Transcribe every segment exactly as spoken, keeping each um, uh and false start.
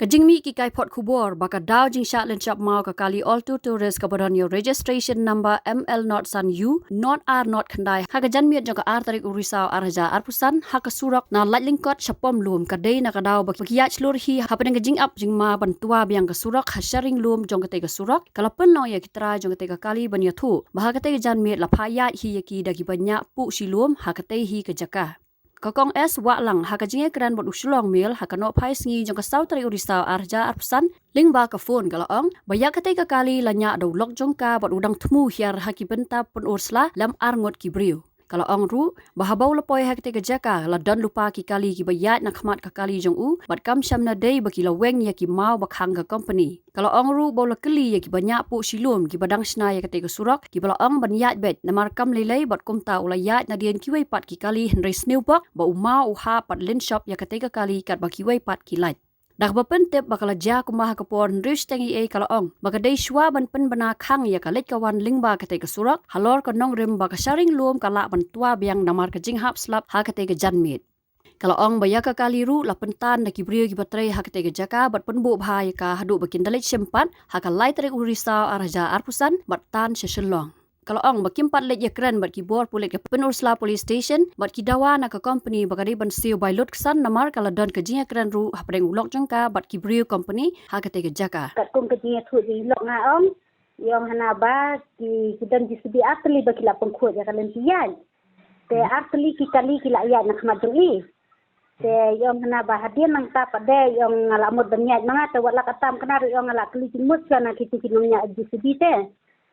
Jingmih ki kai phot khubor ba ka daw jingshah lynshop maw ka kali Alto Tourist kaba don ïa u registration number M L not san U not R not khyndai ha ka janmiet jong ka ar tarik u Risaw ar hajar arphew san ha ka surok na Laitlyngkot sha Pom Lum ka dei na ka daw ba ki ïaid shlur hi hapdeng ka jingap jingma ban twa biang ka surok. Ha sharing lum jong katei ka surok ka la pynlong ïa ki trai jong katei ka kali ban ïathuh ba ha katei ka janmiet la phah ïaid hi ïa ki da kiba ñiah puh shi lum ha katei hi ka jaka. Ka Kong S Wahlang ha ka jingïakren bad u Shillong Mail ha ka nohphai sngi jong ka saw tarik u Risaw ar hajar arphew san lyngba ka phone ka la ong ba ïa katei ka kali la ñiah da u lok jong ka bad u dang thmu hiar ha ki bynta pynur sla lem ar ngut ki briew. Ka la ong ruh ba haba u la poi ha katei ka jaka la don lypa ki kali kiba ïaid na khmat ka kali jong u bad kam shym na dei ba ki la weng ïa ki maw ba khang ka company. Ka la ong ruh ba u la kylli ïa kiba ñiah puh shi lum kiba dang shna ïa katei ka surok kiba la ong ban ïaid beit namar kam lei lei bad kumta u la ïaid nadien kiwei pat ki kali hynrei sniew bok ba u maw u hap pat lynshop ïa katei ka kali katba kiwei pat ki lait. Da kaba pyntip ba ka la jia kumba ha ka por hynriew shiteng eiei ka la ong ba ka dei shuwa ban pynbna khang ïa ka leit ka wan lyngba katei ka surok halor ka nongrim ba ka sharing lum ka lah ban twa biang namar ka jinghap slap ha katei ka janmiet. Ka la ong ba ïa ka kali ruh la pyntan da ki briew kiba trei ha katei ka jaka bad pynbuh bha ïa ka haduh ba kin da leit shim pat ha ka lai tarik u Risaw ar hajar arphew san bad tan sha Shillong. Ka la ong ba kim pat leit ïakren bad ki bor pulit ka Pynursla Police Station bad ki dawa na ka company ba ka dei ban siew bai lut ksan namar ka la don ka jingïakren ruh hapdeng u lok jong ka bad ki briew company ha katei ka jaka. Katkum ka jingïathuh jong i lok nga ong, i ong hana ba ki, ki don J C B ar tylli ba ki la pynkhuid ïa ka lynti ïaid. Te ar tylli ki kali ki la ïaid na khmat jong i. Te i ong hana ba hadien nangta pat de i ong nga la mut ban ïaid ma nga te wat la ka tam kane ruh i ong nga la kylli jingmut shuwa na kitu ki nongñiah J C B te.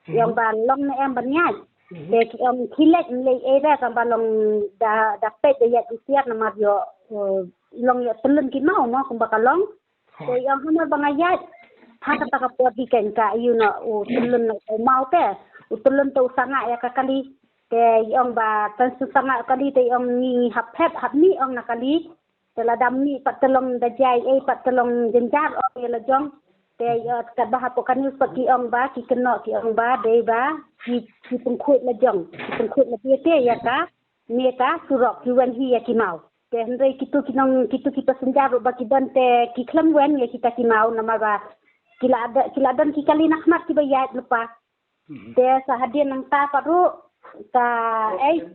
I ong ba long ne em ban ïaid. Te ki ong ki leit ym lei ei de, kam ba long da, da peit da ïaid i siar namar ïoh, eh, long ïoh tyllun ki maw mo kumba ka long. Te i ong hamar ba nga ïaid ha kata ka por hi kein ka ïoh na u tyllun na u maw te. U tyllun te u sangah ïa ka kali. Te i ong ba tan shu sangah kali te i ong ngi, ngi hap phet hap mih ong na kali. Te lada mih pat te long da jia ei pat te long jynjar ong ïa la jong. Te ïa katba hapoh ka news pat ki ong ba ki kynnoh ki ong ba dei ba ki, ki pynkhuid la jong, ki pynkhuid la jong te ïa ka, ne ka surok ki weng hi ïa ki maw. Te hynrei kitu ki nong, kitu ki passenger ruh ba ki don te ki khlem weng ïa kita ki maw namar ba ki la da, ki la don ki kali na khmat kiba ïaid lypa. Te sa hadien nangta pat ruh ka, ei,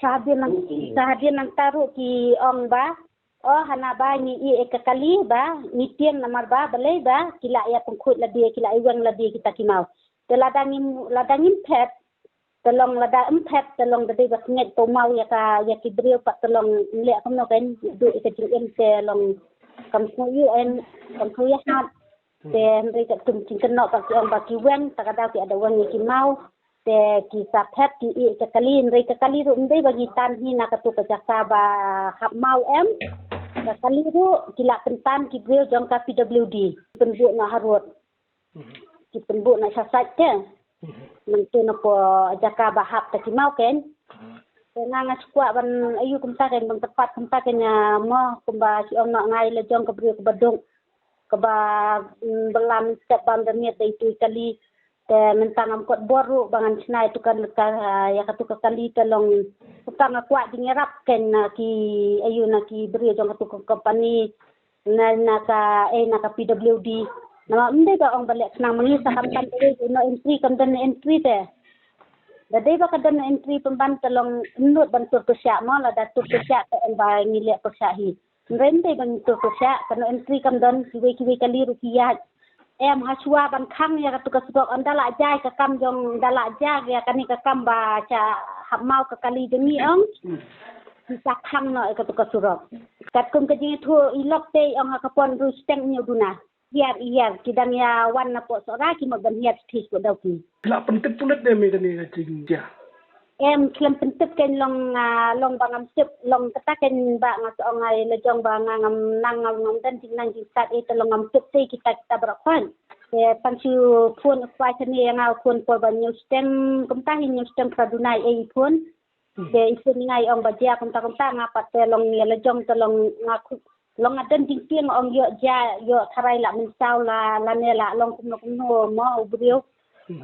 sa hadien nang, sa hadien nangta ruh ki ong ba, o hana ba ngi ïeh ïa ka kali ba ngi tieng namar ba balei ba ki la ïa pynkhuid lade, ki la ïa weng lade kita ki maw. Te lada ngim, lada ngim phet te long, lada ym phet te long da dei ba sngew pynmaw ïa ka, ïa ki briew pat te long ym leh kumno kein, duh ïa ka jingim te long kam sngew ïoh em, kam sngew ïa hat. Te hynrei katkum jingkynnoh pat ki ong ba ki weng, ta ka daw ki ada weng ïa ki maw. Te ki sa phet ki ïeh ïa ka kali, hynrei ka kali ruh ym dei ba ngi tan hi na katu ka jaka ba hap maw em. Ka kali ruh ki la pyntan ki briew jong ka P W D. Pynbuh na harud. Ki pynbuh na sha sait te. Nangtu na ka jaka ba hap ta ki maw kein. Te nga nga shu kwah ban ïoh kumta kein, ban kyrpad kumta kein ïa mo kumba ki ong, nga ïa la jong ka briew kaba duk. Kaba, mm, ba la mynstep bam da miet da itu i kali. Te mynta ngam kot bor ruh ba ngan shna ïa tu ka, ka, ïa katu ka kali te long. Kumta nga kwah jingïarap kein na ki, ïa u na ki briew jong katu ka company. Na, na ka, eh, na ka P W D. Namar ym dei ba ong ba leh khnang ma ngi sa kam tan kawei, no entry kam don entry te. Da dei ba ka don entry pynban te long ym nud ban tur pyrshah mo, lada tur pyrshah te ong ba ngi leh pyrshah hi. Hynrei ym dei ba ngi tur pyrshah, ka no entry kam don, kiwei kiwei kali ruh ki ïaid. Em, ha shuwa ban khang ïa katu ka surok, ynda la jia ka kam jong, ynda la jia ïa kane ka kam ba shah hap maw ka kali jong ngi ong. Ki sa khang noh ïa katu ka surok. Katkum ka jingïathuh i lok te i ong ha ka por hynriew shiteng hynñiew duna. Hiar i hiar, ki dang ïa wan na poh Sohra, ki mut ban hiar stage poh Dawki. Phi la pyntip pulit ne me kane ka jingjia? Em, khlem pyntip kein long, ah, long ba ngam tip, long kata kein ba nga sa ong ai la jong ba nga ngam nang, ngam, ngam don jingnang jingstad ei te long ngam tip te kita kita baroh khoit. Te tang shu phone u kwai kane ïa nga, u phone por ba hynñiew shiteng, kumta hi hynñiew shiteng phra duna ei i phone. Te i phone ïa nga i ong ba jia kumta kumta, nga pat te long ïa la jong te long nga khu-, long nga don jingtieng ong ïoh jia, ïoh tharai la mynsaw la, lane la long kumno kumno mo u briew.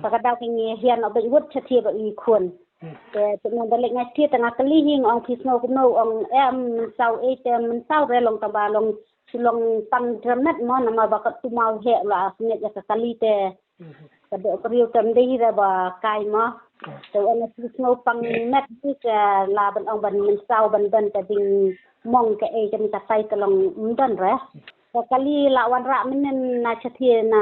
Ba ka daw kein ngi hiar noh beit wut shathie ba i khun. Te te ngan da leit ngai shathie te nga kylli hi nga ong phi sngew kumno, ong em mynsaw ei te mynsaw re long tang ba long Shu long pang dra met mo, namar ba ka tu maw heh la sngewthuh ïa ka kali te. Ka dei ka riew te ym dei re ba kai mo. Te wan shu sngew pang met hi ka la ban ong ban mynsaw ban don ka jingmong ka ei ka ni ka tai ka long ym don re. Ka kali la wanrah mynnin na shathie na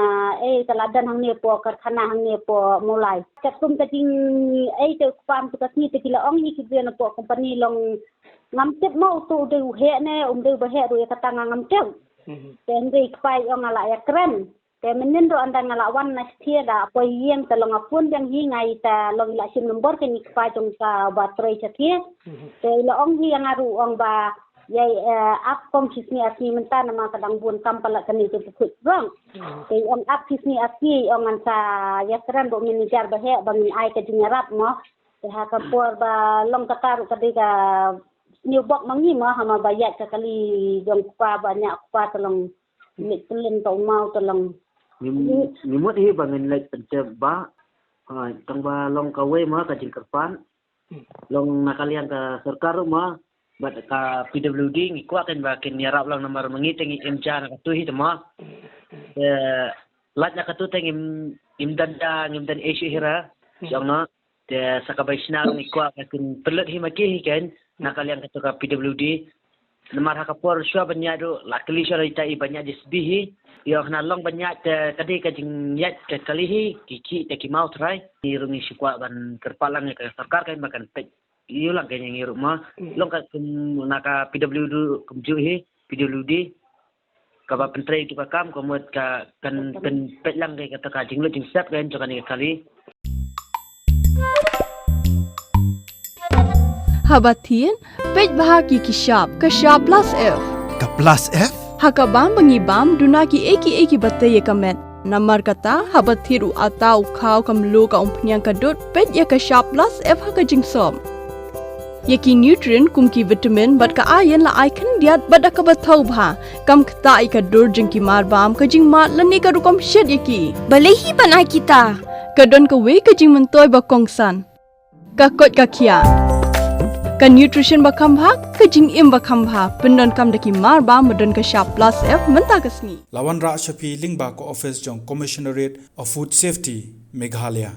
ei ka la don hangne hapoh karkhana hangne hapoh Mawlai. Ka kum ka jing ei te u kpa mynta ka sngi te ki la ong hi ki briew na poh company long ngam tip mo uto u dei u heh ne um dei u ba heh ruh ïa kata nga ngam tip. Te hynrei kpa i ong nga la ïakren. Te mynnin ruh ynda nga la wan na shathie da poi ïing te long nga phone biang hi nga ïa ta long i la shim nombor kane kpa jong ka ba trei shathie. Te i la ong hi ïa nga ruh ong ba ïa ap kum shi sngi ar sngi mynta namar ka dang bun kam palat kane jong ka khuid rong. Te i ong ap shi sngi ar sngi i ong ngan sa ïakren bad u manager ba heh ba ngin ai ka jingïarap mo. Te ha ka por ba long kata ruh ka dei ka sniew bok ma ngi mo, haba ïaid ka kali jong kpa ba ñiah kpa te long leit pynlong ka u maw te long. Ngi, ngi mut hi ba ngin leit pyntip ba, ah, tang ba long kawei mo ka jingkyrpad. Long na ka liang ka sorkar ruh mo, bad ka P W D ngi kwah kan ba kin ïarap lang namar ma ngi te ngi im ja na katu hi te mo. Eh, lait na katu te ngim, ngim don da, ngim don ei shuh hi ra. Jong no. Te sa kaba shisha ngi kwah ba kin pynlut hi ma ki hi kan na ka liang katu ka P W D. Namar ha ka por shuwa ban ïaid ruh la kylli shuwa ita i ban ïaid J C B hi. Ïoh na long ban ïaid te ka dei ka jingïaid ka kali hi ki ki te ki maw trai. Ngi ruh ngi shu kwah ban kyrpad lang ïa ka sorkar kan ba kan peit ïa u lang ka ïing ruh ma. Long ka kum na ka P W D kumjuh hi, P W D. Kaba pyntrei tu ka kam ka mut ka kan pynpeit lang ka kata ka jinglut jingsep ka jong kane ka kali. Haba thied, peit bha ki ki shap, ka shap plus F. Ka plus F? Ha ka bam ba ngi bam, duna ki ei ki ei ki ba tei ïa ka met. Namar kata, haba thied u ata u khaw ka mluh ka umphniang ka dud, peit ïa ka shap plus F ha ka jingsop. Ïa ki nutrient kum ki vitamin bad ka iron la ai khyndiat bad da kaba thaw bha. Kam ktah ïa ka dur jong ki mar bam ka jingmad lane ka rukom shet ïa ki. Balei hi ban ai kita? Ka don kawei ka jingmyntoi ba kongsan. Ka koit ka khiah. Ka nutrition ba kham bha, ka jingim ba kham bha. Pyndonkam da ki mar bam ba don ka shap plus F mynta ka sngi. La wanrah sha phi lyngba ka office jong Commissionerate of Food Safety, Meghalaya.